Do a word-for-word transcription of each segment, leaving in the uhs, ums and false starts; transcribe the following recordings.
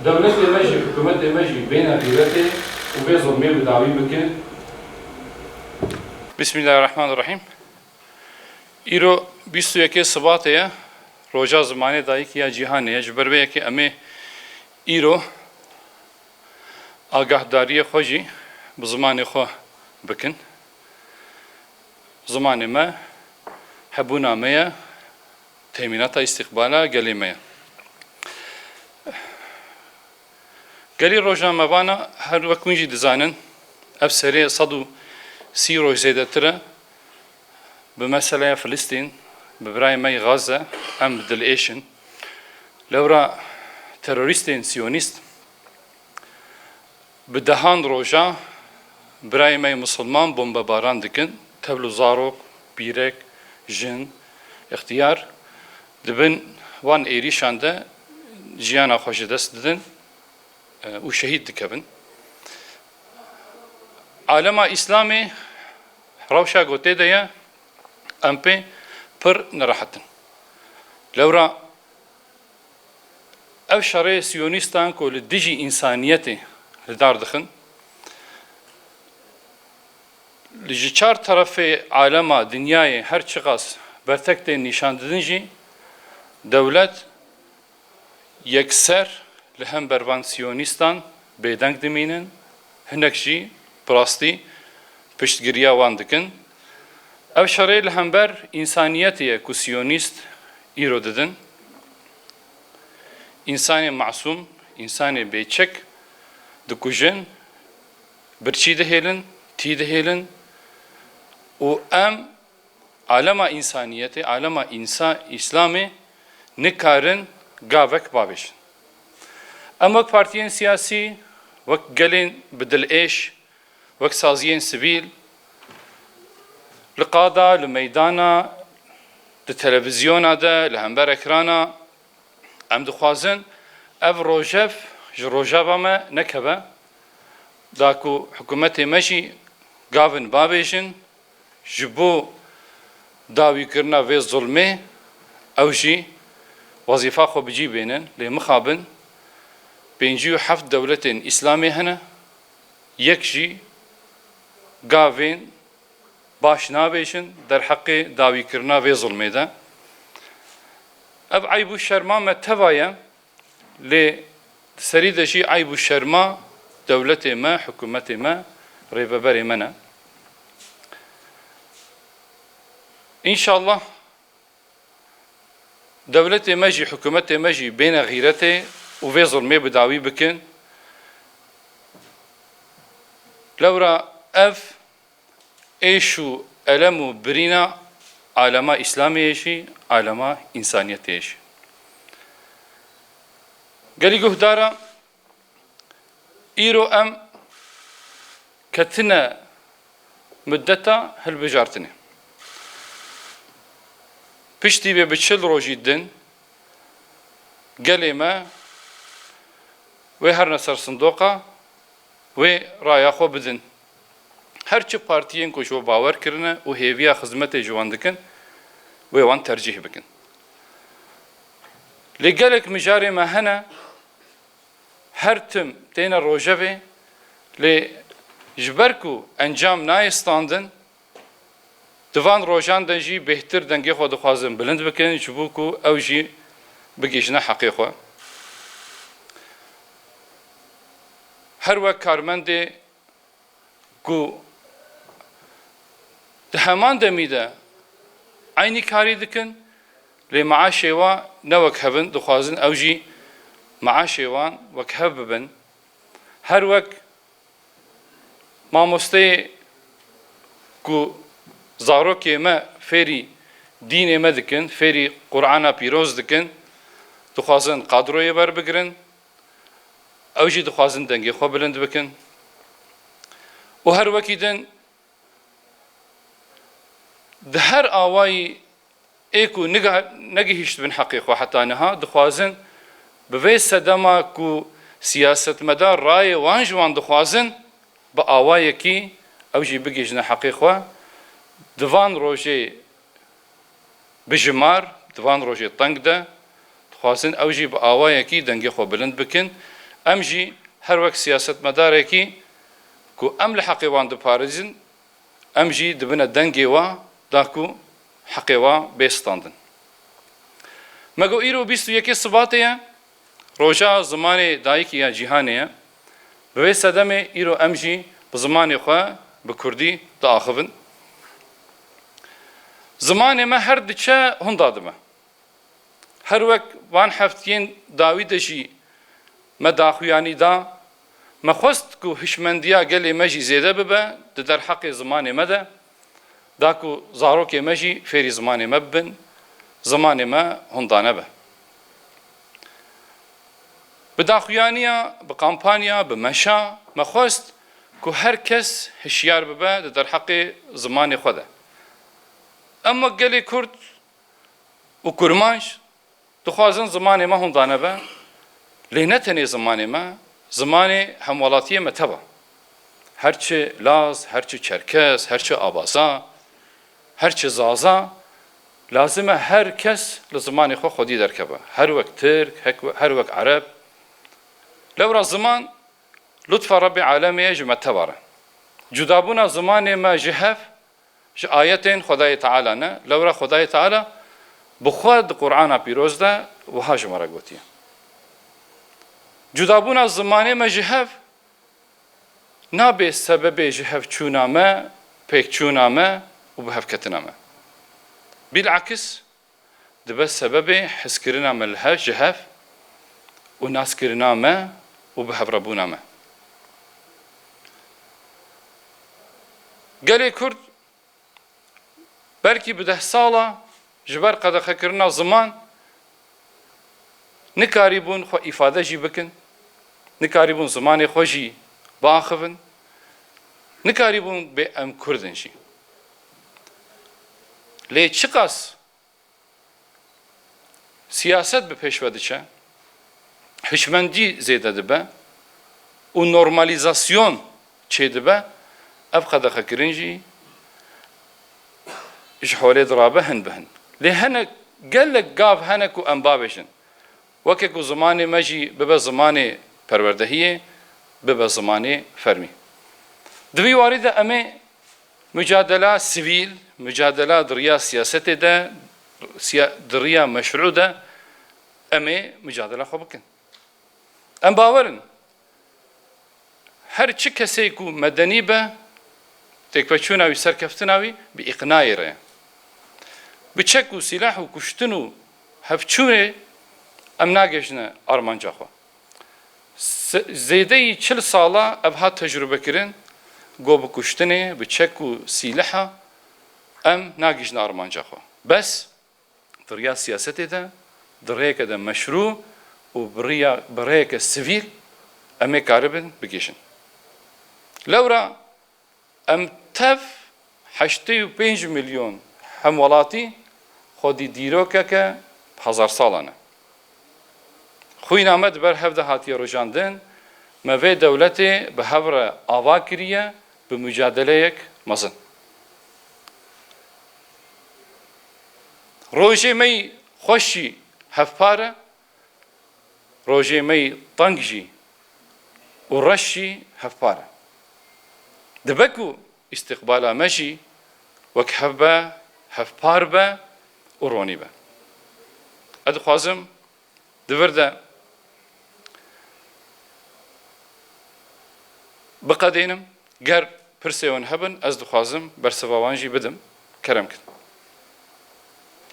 Dewletê me jî, hikûmetê me jî bêne xîretê û vê zilmê bi dawî bikin. Bismillahirrahmanirrahîm. Îro bîst û yekê Sibatê ye, roja zimanê dayikî ya cîhanê ye. Ji ber vê yekê em ê îro agahdariyê xwe jî bi zimanê xwe bikin. Zimanê me hebûna me ye, temînata îstîqbala gelê me ye. Gelî rojnamevana, her wek hûn jî dizanin, ev serê sed û sî roj zêdetir e, bi meseleya Filistîn, bi birayê me yê Gaze, em bi dilêş in. Lewra terorîstên siyonîst bi dehan roja birayê me yê misilman bombebaran dikin, tevl û zarok, pîrek, jin, ixtiyar di bin wan êrîşan de jiyana xwe ji dest didin, e, û şehîd dikevin. Alema Îslamê rewşa ku tê de ye, em pê pir nerehet in. Lewra ev şerê siyonîstan ku li dijî însaniyetê li dar dixin, li ji çar terefê alema dinyayê her çiqas bertek tên nîşan didin jî, dewlet yekser li hember van siyonîstan bêdeng dimînin, hinek jî bi rastî piştgiriya wan dikin. Ev şerê li hember însaniyetê ye ku siyonîst îro didin. Însanê masûm, însanê bêçek dikujin, birçî dihêlin, tî dihêlin û em alema însaniyetê, alema însa-, Îslamê nikarin gavek bavêjin. Em wek partiyên siyasî, wek gelên bi dilêş, wek saziyên sivîl, li qada, li meydana, di televîzyona de, li hember ekrana, em dixwazin ev rojev ji rojeva me nekeve, da ku hikûmetê me jî gavin bavêjin, ji bo dawîkirina vê zulmê ew jî wezîfa xwe bi cî bênin, lê mixabin pêncî û heft dewletên Îslamê hene, yek jî gavên baş nabêjin derheqê dawîkirina vê zulmê de. Ev eyb û şerma me teva ye, lê di serî de jî eyb û şerma dewletê me, hikûmetê me, rêveberê me ne. Înşallah dewletê me jî, hikûmetê me jî bêne xîretê û vê zulmê bi dawî bikin. Lewra ev êş û elem û birîna alema Îslamê ye jî, alema însaniyetê ye jî. Gelî guhdara, îro em ketine muddeta hilbijartinê. Piştî vê bi çil rojî din gelê me wê herine ser sindoqa, wê raya xwe bidin. Her çi partiyên ku ji we bawer kirine û hêviya xizmetê ji wan dikin, wê wan tercîh bikin. Lê gelek mijarê me hene, her tim têne rojevê, lê ji ber ku encam nayê standin, di van rojan de jî bêhtir dengê xwe dixwazin bilind bikin, ji bo ku ew jî bigihîjine heqê xwe. Her wek karmendê ku di heman demî de eynî karî dikin, lê meaşê wan ne wek hev in, dixwazin ew jî meaşê wan wek hev bibin. Her wek mamosteyê ku zarokê me fêrî dînê me dikin, fêrî Qur'ana pîroz dikin, dixwazin qadroyê werbigirin, ew jî dixwazin dengê xwe bilind bikin. Û her wekî din di her awayî ê ku niga-, negihîştibin heqê xwe heta niha, dixwazin bi vê sedema ku siyasetmedar rayê wan ji wan dixwazin, bi awayekî ew jî bigihîjine heqê xwe. Di van rojê bijimar, di van rojê teng de, dixwazin ew jî bi awayekî dengê xwe bilind bikin. Em jî her wek siyasetmedarekî ku em li heqê wan diparêzin, em jî dibine dengê wa da ku heqê wa bê standin. Me got îro bîst û yekê Sibatê ye, roja zimanê dayikê ya cîhanê ye. Bi vê sedemê îro em jî bi zimanê xwe bi kurdî diaxivin. Zimanê me her diçe hunda dibe. Her wek van heftiyên dawî de jî me daxuyanî da, me xwest ku hişmendiya gelê me jî zêde bibe di derheqê zimanê me de, da ku zarokê me jî fêrî zimanê me bibin, zimanê me hunda nebe. Bi daxuyaniya, bi kampanya, bi meşa me xwest ku her kes hişyar bibe di derheqê zimanê xwe de. Em wek gelê Kurd û Kurmanc dixwazin zimanê me hunda nebe, lê ne tenê zimanê me, zimanê hemwelatiyê me teva. Her çi Laz, her çi Çerkes, her çi Abaza, her çi Zaza, lazim e her kes li zimanê xwe xwedî derkeve. Her wek Tirk, hek-, her wek Ereb. Lewra ziman lutfa Rebbê Alemê ye ji me teva re. Cudabûna zimanê me ji hev ji ayetên Xwedayê Teala ne. Lewra Xwedayê Teala bi xwe di Qur'ana Pîroz de wiha ji me re gotiye. Cudabûna zimanê me ji hev nabe sebebê ji hev çûna me, pêkçûna me û bi hev ketina me. Bilakis, dibe sebebê hizkirina me li hev ji hev û naskirina me û bi hevrebûna me. Gelê Kurd belkî bi deh sala ji ber qedexekirina ziman nikarîbûn xwe îfade jî bikin, nikarîbûn zimanê xwe jî biaxivin, nikarîbûn bê em Kurd in jî. Lê çiqas siyaset bi pêş ve diçe, hişmendî zêde dibe û normalîzasyon çêdibe, ev qedexekirin jî ji holê dirabe hin bi hin. Lê hene, gelek gav hene ku em bavêjin, weke ku zimanê me jî bibe zimanê perwerdehiyê, bibe zimanê fermî. Di vî warî de em ê mucadela sivîl, mucadela di riya siyasetê de, siya-, di riya meşrû de em ê mucadela xwe bikin. Em bawer in, her çi kesê ku medenî be, têkveçûna wî, serkeftina wî bi îqnayê re ye. Bi çek û sîlah û kuştin û hevçûnê em nagihîjine armanca xwe. Se-, zêdeyî çil sala ev hat tecrûbekirin, ku bi kuştinê, bi çek û sîleha em nagihîjine armanca xwe. Bes di riya siyasetê de, di rêyeke de meşrû û bi riya, bi rêyeke sivîl em ê karibin bigihîjin. Lewra em tev heştê û pênc milyon hemwelatî xwedî dîrokeke hezar salan e. Xwîna me di ber hev de hatiye rojandin, me vê dewletê bi hev re ava kiriye bi mucadeleyek mezin. Rojê me yî xweş jî hevpar e, rojê me yî teng jî û reş jî hevpar e. Dibe ku îstiqbala me jî wek hev be, hevpar be û ronî be. Ez dixwazim di vir de biqedênim. Ger pirsê wan hebin, ez dixwazim bersiva wan jî bidim. Kerem kin.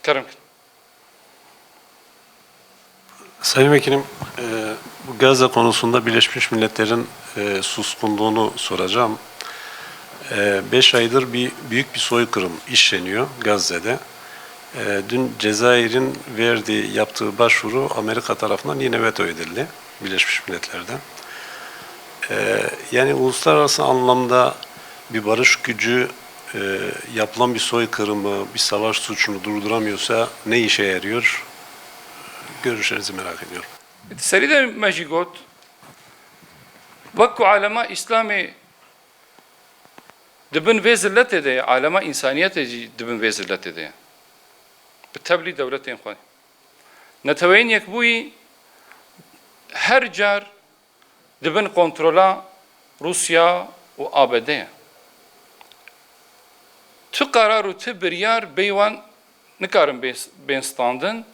Kerem kin. Sayın Vekilim, e, bu Gazze konusunda Birleşmiş Milletler'in, e, suskunluğunu soracağım. E, beş aydır bir büyük bir soykırım işleniyor Gazze'de. E, dün Cezayir'in verdiği, yaptığı başvuru Amerika tarafından yine veto edildi Birleşmiş Milletler'de. E, yani uluslararası anlamda bir barış gücü, e, yapılan bir soykırımı, bir savaş suçunu durduramıyorsa ne işe yarıyor? Görüşlerinizi merak ediyorum. Di serî de me jî got, wek ku alema Îslamê di bin vê ziletê de ye, alema însaniyetê jî di bin vê ziletê de ye. Bi tevlî dewletên xwe. Neteweyên Yekbûyî her car di bin kontrola Rûsya û A B D ye. Tu qerar û tu biryar bêyî wan nikarin bê-, bên standin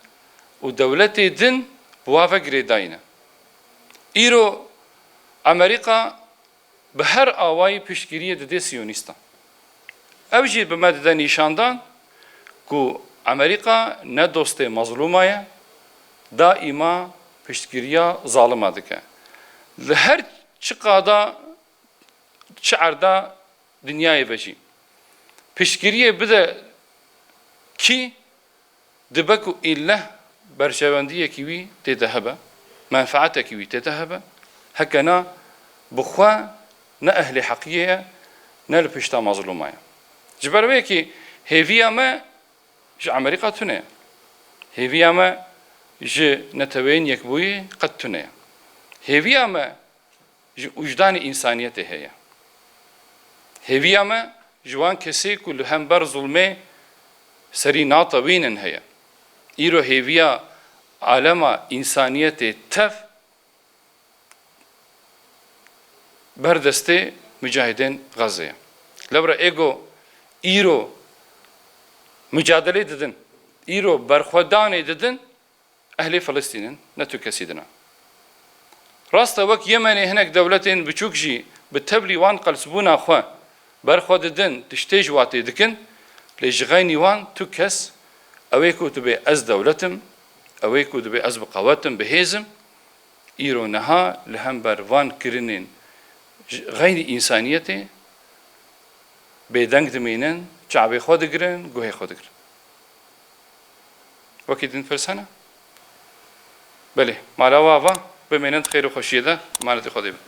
û dewletê din bi wa ve girêdayî ne. Îro Amerîka bi her awayî piştgiriyê dide Siyonîstan. Ew jî bi me dide nîşandan ku Amerîka ne dostê mezlûma ye, daîma piştgiriya zalima dike. Li her çi qada, çi erda dinyayê ve jî piştgiriyê bide kî, dibe ku îlleh berjewendiyekî wî tê de hebe, menfeetekî wî tê de hebe, heke na bi xwe ne ehlê heqiyê ye, ne li pişta mezlûma ye. Ji ber wê yekê hêviya me ji Amerîka tune ye. Hêviya me ji Neteweyên Yekbûyî qet tune ye. Hêviya me ji wijdanê însaniyetê heye. Hêviya me ji wan kesê ku li hember zulmê serî natewînin heye. Îro hêviya alema însaniyetê tev ber destê mucahidên Xezê ye. Lewra êgo îro mucadelê didin, îro berxwedanê didin, ehlê Filistîn in, ne tu kesî din e. Rast e, wek Yemenê hinek dewletên biçûk jî bi tevlî wan qelsbûna xwe berxwe didin, tiştê ji watê dikin, lê ji xeynî wan tu kes, ew ê ku dibê ez dewlet im, ew ê ku dibê ez bi qewet im, bi hêz im, îro niha li hember van kirinên ji xeynî însaniyetê bêdeng dimînin, çavê xwe digirin, guhê xwe digirin. Wekî din pirs hene? Belê, mala we ava, bimînin di xêr û xweşiyê de, emanetê Xwedê bin.